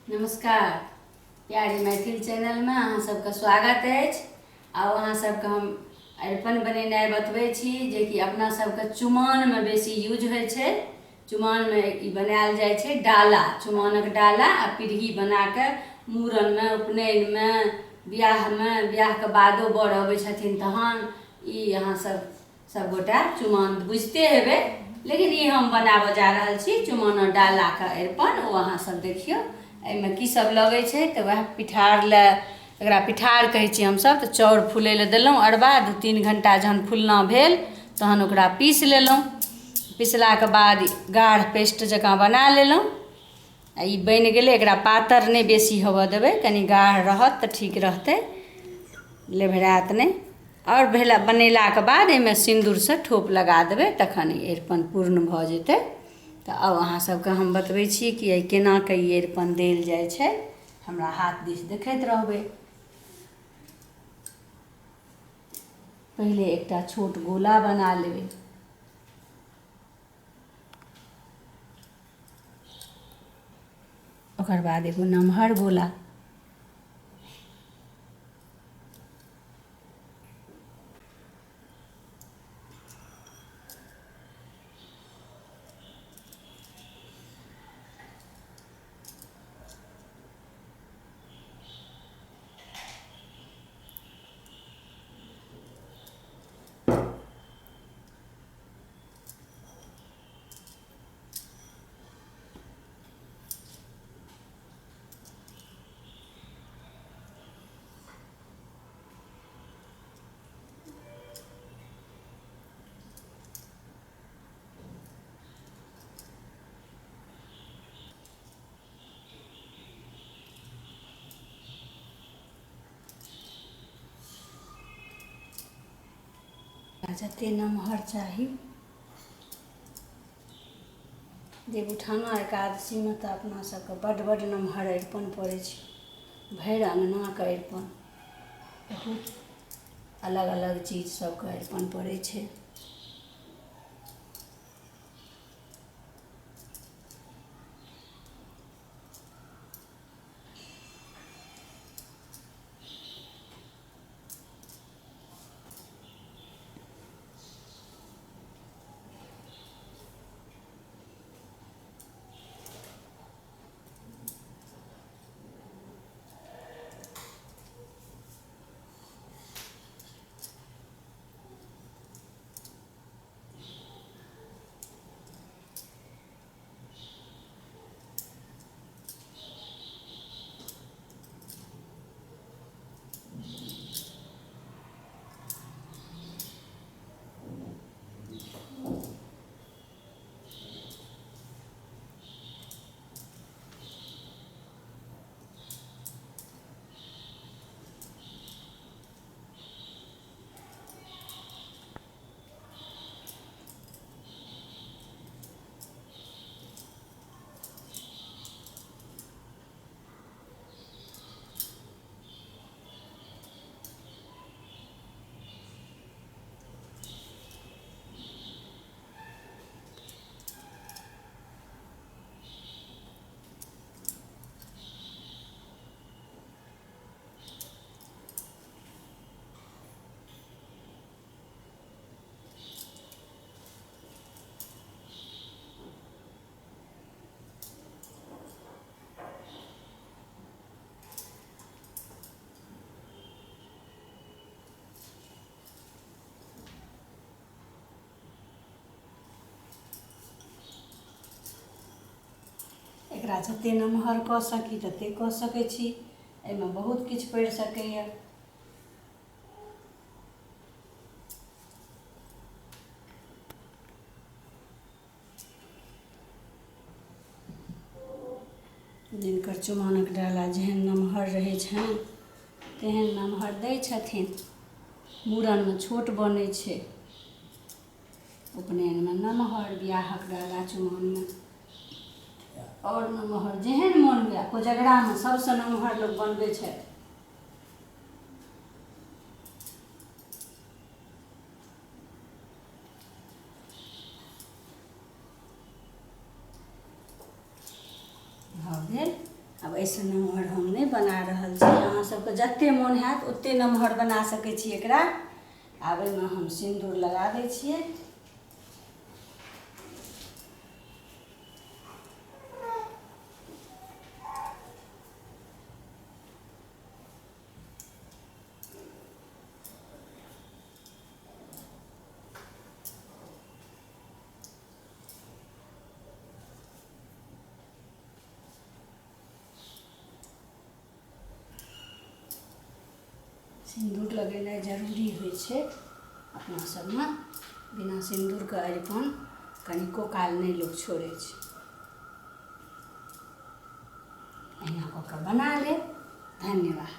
नमस्कार। प्यारी मैथिल चैनलमे अहाँ सबके स्वागत अछि। आब अहाँ सबके हम अरिपन बनेनाइ बतबै छी, जेकि अपना सबके चुमानमे बेसी यूज होइ छै। चुमानमे ई बनायल जाइ छै डाला, चुमानक डाला आ पीढ़ी बनाकऽ मूड़नमे, उपनयनमे, बियाहमे, बियाहके बादो बर अबै छथिन तहन ई अहाँ सब सबगोटा चुमान बुझिते हेबै। लेकिन ई हम बनाबऽ जा रहल छी चुमानक डालाके अरिपन। ओ अहाँ सब देखियौ एहिमे की सब लगै छै। तऽ वएह पिठार लए, एकरा पिठार कहै छियै हमसब। तऽ चाउर फुलै लए देलहुँ अरबा, 2-3 घण्टा जहन फुलना भेल तहन ओकरा पीस लेलहुँ। पिसलाके बाद गाढ़ पेस्ट जकाँ बना लेलहुँ आ ई बनि गेलै। एकरा पातर नहि बेसी होबऽ देबै, कनि गाढ़ रहत तऽ ठीक रहतै, लेभरायत नहि। आओर भेला बनेलाके बाद एहिमे सिन्दूरसँ ठोप लगा देबै, तखन ई अरिपन पूर्ण भऽ जेतै। तऽ आब अहाँ सबके हम बतबै छी कि एहि केनाके ई अरिपन देल जाइ छै। हमरा हाथ दिस देखैत रहबै। पहिले एकटा छोट गोला बना लेबै। ओकर बाद एगो नमहर गोला। जते नमहर चाही। देवउठाना एकादशीमे तऽ अपना सबके बड्ड बड्ड नमहर अरिपन पड़ै छै, भरि अङ्गनाके अरिपन, बहुत अलग अलग चीज सबके अरिपन पड़ै छै। एकरा जते नमहर कऽ सकी तते कऽ सकै छी। एहिमे बहुत किछु पड़ि सकैए। जिनकर चुमानक डाला जेहन नमहर रहै छनि तेहन नमहर दै छथिन। मूड़नमे छोट बनै छै, उपनयनमे नमहर, बियाहक डाला चुमानमे आओर नमहर, जेहन मोन हुए। कोजगरामे सबसँ नमहर लोक बनबै छथि। भऽ गेल। आब एहिसँ नमहर हम नहि बना रहल छी। अहाँ सबके जतेक मोन हैत ओतेक नमहर बना सकै छी एकरा। आब एहिमे हम सिन्दूर लगा दै छियै। सिन्दूर लगेनाइ जरूरी होइ छै अपना सबमे। बिना सिन्दूरके अरिपन कनिको काल नहि लोक छोड़ै छै। एहिना कऽ कऽ बना लेब। धन्यवाद।